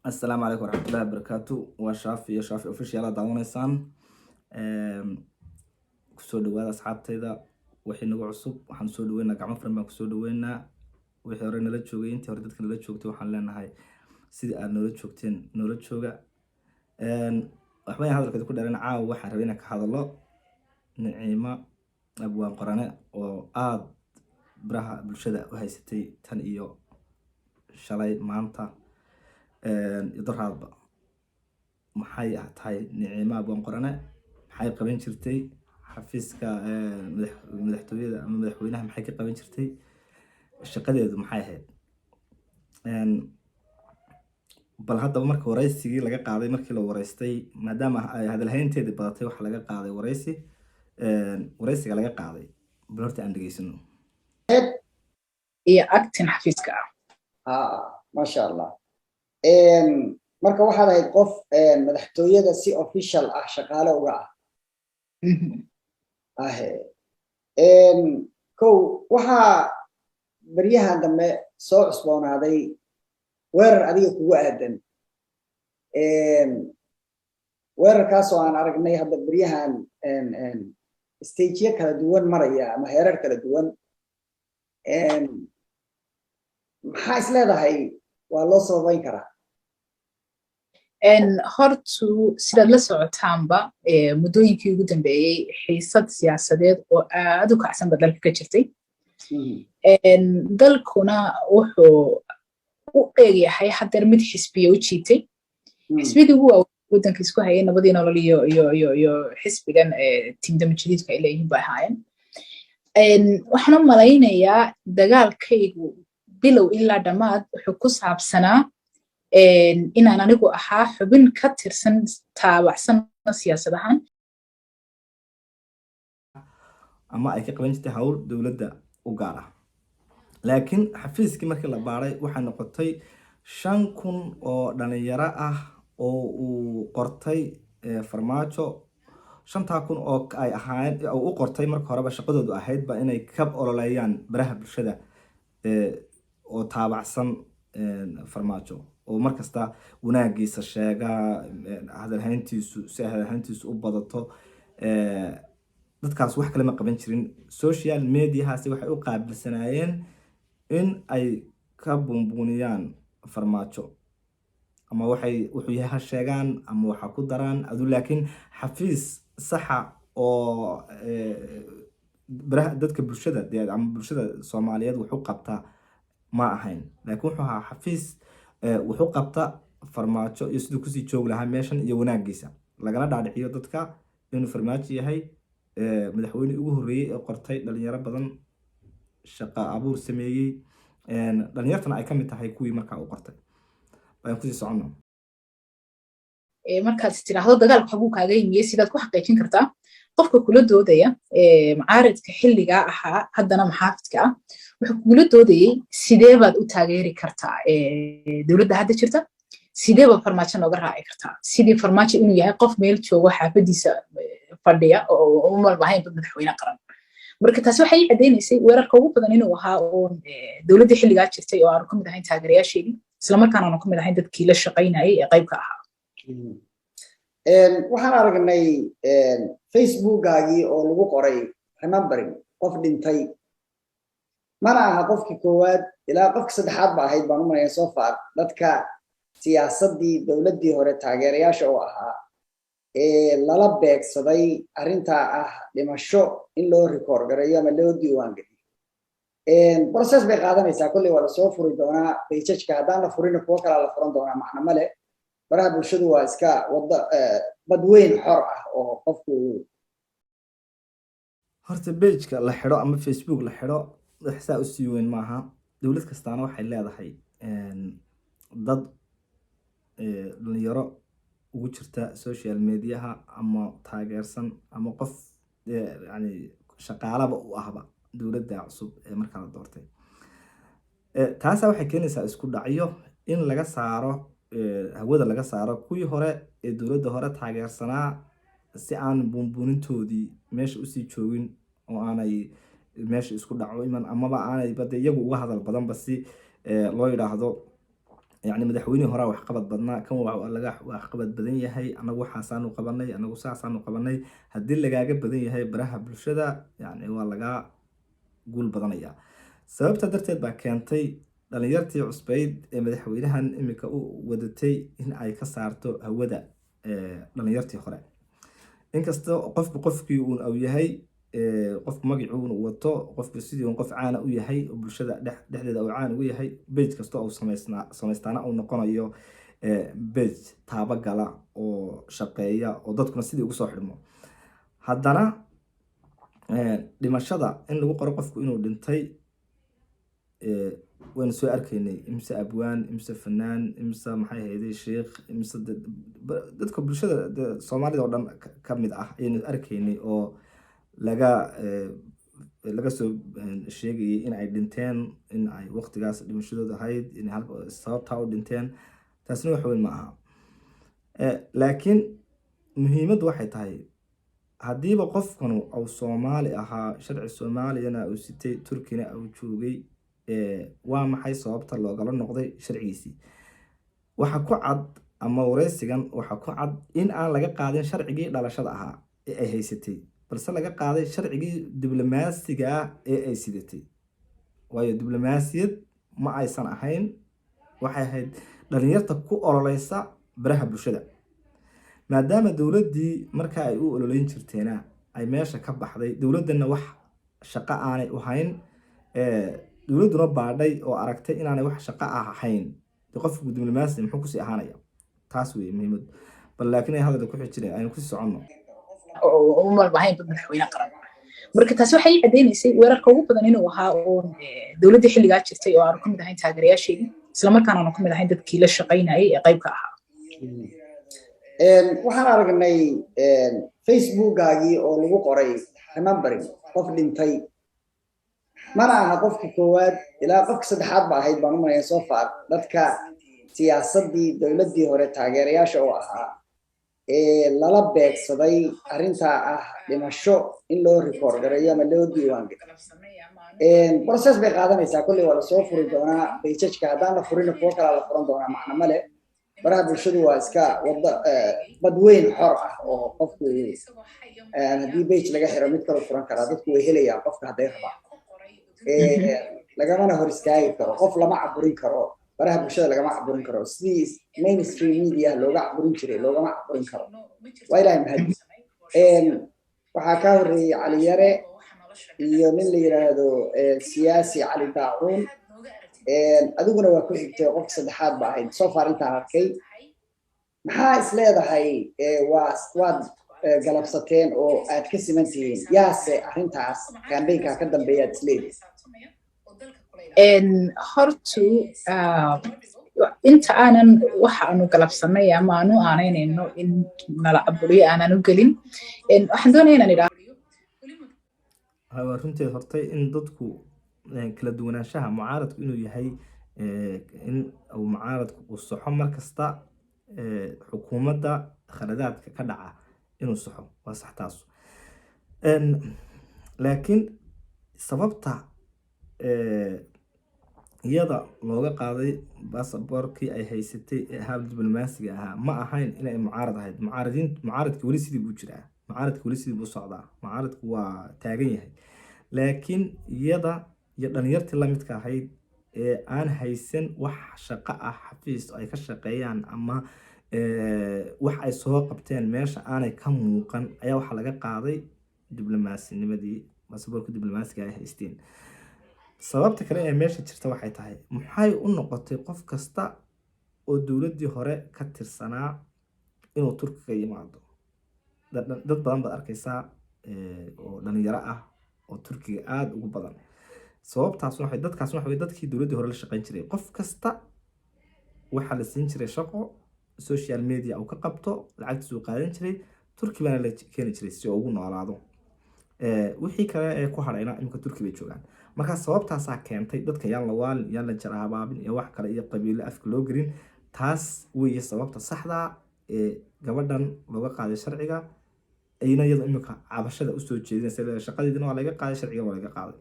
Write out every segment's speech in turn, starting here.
Assalaamu calaykum waraxmatullahi wabarakaatu. Waa Shaafi iyo Shaafi Official aad daawanaysaan. Kusoo dhawaada asxaabtayda. Wixii nagu cusub waxaan soo dhaweynaa, gacmo furan baan kusoo dhaweynaa. Wixii hore nala joogay, intii hore dadka nala joogtay, waxaan leenahay sidii aad noola joogteen noola jooga. Waxba yaan hadalkeeda ku dheeran. Caawa waxaan rabay inaan ka hadalo Niciima Abwaan Qorane oo aada baraha bulshada u haysatay tan iyo shalay, maanta iyo daraadba. Maxay tahay Niciima Abwaan Qorane? Maxay qaban jirtay xafiiska madaxtooyada ama madaxweynaha? Maxay ka qaban jirtay? Shaqadeedu maxay ahayd? Bal haddaba marka wareysigii laga qaaday, markii la wareystay, maadaama ay hadalhaynteedii badatay, waxaa laga qaaday wareysi. Wareysiga laga qaaday bal horta aan dhegeysano. Iyo acting xafiiska ah. Ha, maasha Allah. Marka waxaad ahayd qof madaxtooyada si official ah shaqaale uga ah. Ahe, kow, waxaa beryahan dambe soo cusboonaaday weerar adiga kugu aadan, weerarkaas oo aan aragnay hadda beryahan stageyo kala duwan maraya ama heerar kala duwan. Maxaa is leedahay waa loo sababayn karaa? Hortu sidaad la socotaanba, muddooyinkii ugu dambeeyey xiisad siyaasadeed oo aad u kacsan ba dalka ka jirtay. Dalkuna wuxuu u eegyahay haddeer mid xisbiya u jiitay. Xisbiyadii ugu waaweyn waddanka isku hayay, Nabadii Nolol iyo xisbigan Team Damujadiidku ay leeyihiin bay ahaayeen. Waxaan u malaynayaa dagaalkaygu bilow ilaa dhammaad wuxuu ku saabsanaa inaan anigu ahaa xubin ka tirsan, taabacsan siyaasad ahaan ama ay ka qaban jirtay hawl dowladda u gaar ah. Laakiin xafiiskii markii la baaray, waxay noqotay 5000 oo dhalinyaro ah oo uu qortay Farmaajo. 5000 oo ay ahaayeen oo u qortay marka horeba shaqadoodu ahaydba inay ka ololeeyaan baraha bulshada, oo taabacsan Farmaajo, oo markasta wanaagiisa sheega, hadalhayntiisu si ay hadalhayntiisu u badato. Dadkaas wax kale ma qaban jirin, social mediahaasi waxay u qaabilsanaayeen in ay ka buunbuuniyaan Farmaajo, ama waxay wuxuu yahay ha sheegaan ama waxa ku daraan adu. Laakiin xafiis saxa oo baraha dadka bulshada dee ama bulshada Soomaaliyeed wuxuu qabtaa ma ahayn, laakiin wuxuu ahaa xafiis wuxuu qabta Farmaajo iyo siduu kusii joogi lahaa meeshan iyo wanaagiisa, lagala dhaadhiciyo dadka inuu Farmaajo yahay madaxweyne ugu horreeyey ee qortay dhalinyaro badan, shaqa abuur sameeyey, dhalinyartana ay ka mid tahay kuwii markaa uu qortay. Ayaan kusii soconno. Markaad tiraahdo dagaalku xaguu kaaga yimiyey, sidaad ku xaqiijin kartaa? Qofka kula doodaya, mucaaridka xilligaa ahaa, haddana maxaafidka ah, wuxuu kula doodayey: sidee baad u taageeri kartaa dowladda hadda jirta? Sidee baad Farmaajo nooga raaci kartaa? Sidii Farmaajo inuu yahay qof meel joogo, xaafadiisa fadhiya oo u malmahaynba madaxweyne qaran. Marka taasi waxay ii caddaynaysay weerarka ugu badan inuu ahaa uun dowladdii xilligaa jirtay oo aanu ka mid ahayn taageerayaasheedii, islamarkaana aanu ka mid ahayn dadkii la shaqaynayay ee qaybka ahaa. Waxaan aragnay Facebookgaagii oo lagu qoray "remembering" qof dhintay. Mana aha qofkii koowaad, ilaa qofkii saddexaad ba ahayd baan u malaya so far dadka siyaasaddii dowladdii hore taageerayaasha oo ahaa ee lala beegsaday arrintaa ah dhimasho in loo record gareeyo ama loo diiwaan geliyo. Process bay qaadanaysaa, kolley waa lasoo furi doonaa pageka. Haddaan la furina, kuwo kalaa la furan doonaa. Macna male, baraha bulshadu waa iska wada badweyn xor ah oo qofku Horta pageka la xidho ama Facebook la xidho wax saa usii weyn maaha. Dowlad kastaana waxay leedahay dad dhalinyaro ugu jirta social mediaha ama taageersan ama qof yani shaqaalaba u ahba dowladda cusub ee markaa la doortay. Taasaa waxay keenaysaa isku dhacyo in laga saaro hawada, laga saaro kuwii hore ee dowladda hore taageersanaa, si aan buunbuunintoodii meesha usii joogin oo aanay meesha isku dhaco iman amaba aanay bade iyagu uga hadal badanba, si loo yidhaahdo. Yacni madaxweynihii horaa waxqabad badnaa, kan waa laga waxqabad badan yahay, anagu waxaasaanu qabanay, anagu saasaanu qabanay. Haddii lagaaga badan yahay baraha bulshada, yacni waa lagaa guul badanaya. Sababta darteed baa keentay dhalinyartii cusbayd ee madaxweynahan iminka u wadatay in ay ka saarto hawada dhalinyartii hore. Inkasta qofku qofkii uun au yahay, qofku magacuun uu wato, qofku sidii uun qof caana u yahay oo bulshada dhexdeeda uu caan ugu yahay, page kasta uu samaysnaa samaystaana uu noqonayo page taabagala oo shaqeeya oo dadkuna sidii ugu soo xidhmo, haddana dhimashada in lagu qoro qofku inuu dhintay waynu soo arkaynay. Imse abwaan, imse fanaan, imse maxay hayday sheikh, imse dadka bulshada Soomaalida oo dhan ka mid ah ayaynu arkaynay oo laga soo sheegayay in ay dhinteen, in ay waqtigaas dhimashadooda ahayd, in sababtaa u dhinteen. Taasina wax weyn ma aha. Laakiin muhiimaddu waxay tahay, haddiiba qofkanu uu Soomaali ahaa, sharci Soomaaliyana uu sitay, Turkina uu joogay, waa maxay sababta loogala noqday sharcigiisii? Waxa ku cad ama wareysigan waxaa ku cad in aan laga qaadin sharcigii dhalashada ahaa ee ay haysatay, balse laga qaaday sharcigii diblomaasiga ee ay sidatay. Waayo, diblomaasiyad ma aysan ahayn, waxay ahayd dhalinyarta ku ololeysa baraha bulshada. Maadaama dowladdii marka ay u ololeyn jirteena ay meesha ka baxday, dowladdanna wax shaqo aanay u hayn, dowladduna baadhay oo aragtay inaanay wax shaqo ah ahayn, dee qofku diblomaasi muxuu kusii ahaanaya? Taas wey muhiimadu. Bal laakiin ay hadalka ku xijinay, aynu kusii soconno. Uma bahaynba madaxweyne qaran. Marka taasi waxay ii cadaynaysay weerarka ugu badan inuu ahaa uun dowladdii xilligaa jirtay oo aanu ka mid ahayn taageerayaasheedii, islamarkaana aanu ka mid ahayn dadkii la shaqaynayay ee qaybka ahaa. Waxaan aragnay Facebookaagii oo lagu qoray "remembering qof dhintay". Mana aha qofka koowaad, ilaa qofka saddexaad ba ahayd baan u malaya so far dadka siyaasaddii dowladdii hore taageerayaasha oo ahaa ee lala beegsaday arrintaa ah dhimasho in loo record gareeyo ama loo diiwaan geliyo. Process bay qaadanaysaa kolley, waa lasoo furi doonaa page-ajka. Haddaan la furina, kuwo kalaa la furan doonaa. Macno male, baraha bulshadu waa iska wada badweyn xor ah oo qofku haddii page laga xiro, mid kaloo furan karaa. Dadku way helayaan qofka hadday rabaan, lagamana hor istaagi karo. Qof lama caburin karo, baraha bulshada lagama caburin karo. Sidii mainstream media looga caburin jiray loogama caburin karo. Waa Ilahay mahadi. Waxaa kaa horreeyey Cali Yare iyo nin la yiraahdo siyaasi Cali Daacuun, adiguna waa ku xigtay. Qofka saddexaad ba ahayd so far intaan arkay. Maxaa is leedahay waa waad galabsateen oo aad ka siman tihiin? Yaase arrintaas campaign-ka ka dambeeya aad isleedihin? Hortu inta aanan waxa aanu galabsanay ama aanu aanaynayno in nala caburiyo aanan u gelin, waxaan doonaya inaan idhaa Waa runteed hortay in dadku kala duwanaanshaha mucaaradku inuu yahay in uu mucaaradku uu saxo mar kasta xukuumadda khaladaadka ka dhaca inuu saxo, waa sax taas. Laakiin sababta iyada looga qaaday baasaboorkii ay haysatay ee ahaa diblomaasiga ahaa ma ahayn inay mucaarad ahayd. Mucaaradiin, mucaaradki weli sidii buu jiraa, mucaaradki weli sidii buu socdaa, mucaaradku waa taagan yahay. Laakiin iyada iyo dhalinyartii lamidka ahayd ee aan haysan wax shaqo ah, xafiis ay ka shaqeeyaan ama wax ay soo qabteen meesha aanay ka muuqan, ayaa waxaa laga qaaday diblomaasinimadii, baasaboorka diblomaasiga ay haysteen. Sababta kale ee meesha jirta waxay tahay, maxay u noqotay qof kasta oo dowladdii hore ka tirsanaa inuu Turkiga yimaado? Dad badan baad arkaysaa oo dhalinyaro ah oo Turkiga aada ugu badan. Sababtaas waxay dadkaas waxa way dadkii dowladdii hore la shaqayn jiray. Qof kasta waxaa la siin jiray shaqo social media uu ka qabto, lacagtiisa uu qaadan jiray, Turki baana la keeni jiray si uu ugu noolaado. Wixii kale ee ku hadhayna imika Turki bay joogaan. Marka sababtaasaa keentay dadka yaan la waalin, yaan la jara habaabin iyo wax kale iyo qabiilo afka loo gelin. Taas weeye sababta saxda ee gabadhan looga qaaday sharciga, ayna iyada imika cabashada usoo jeedinaysa: shaqadeedina waa laga qaaday, sharciga waa laga qaaday.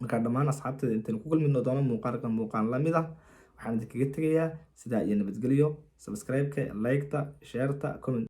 Marka dhammaan asxaabteeda, intaynu ku kulmi doono muuqaalka muuqaal lamid ah, Waxaan idinkaga tegayaa sidaa iyo nabadgelyo. Subscribe-ka, like-ta, share-ta, comment.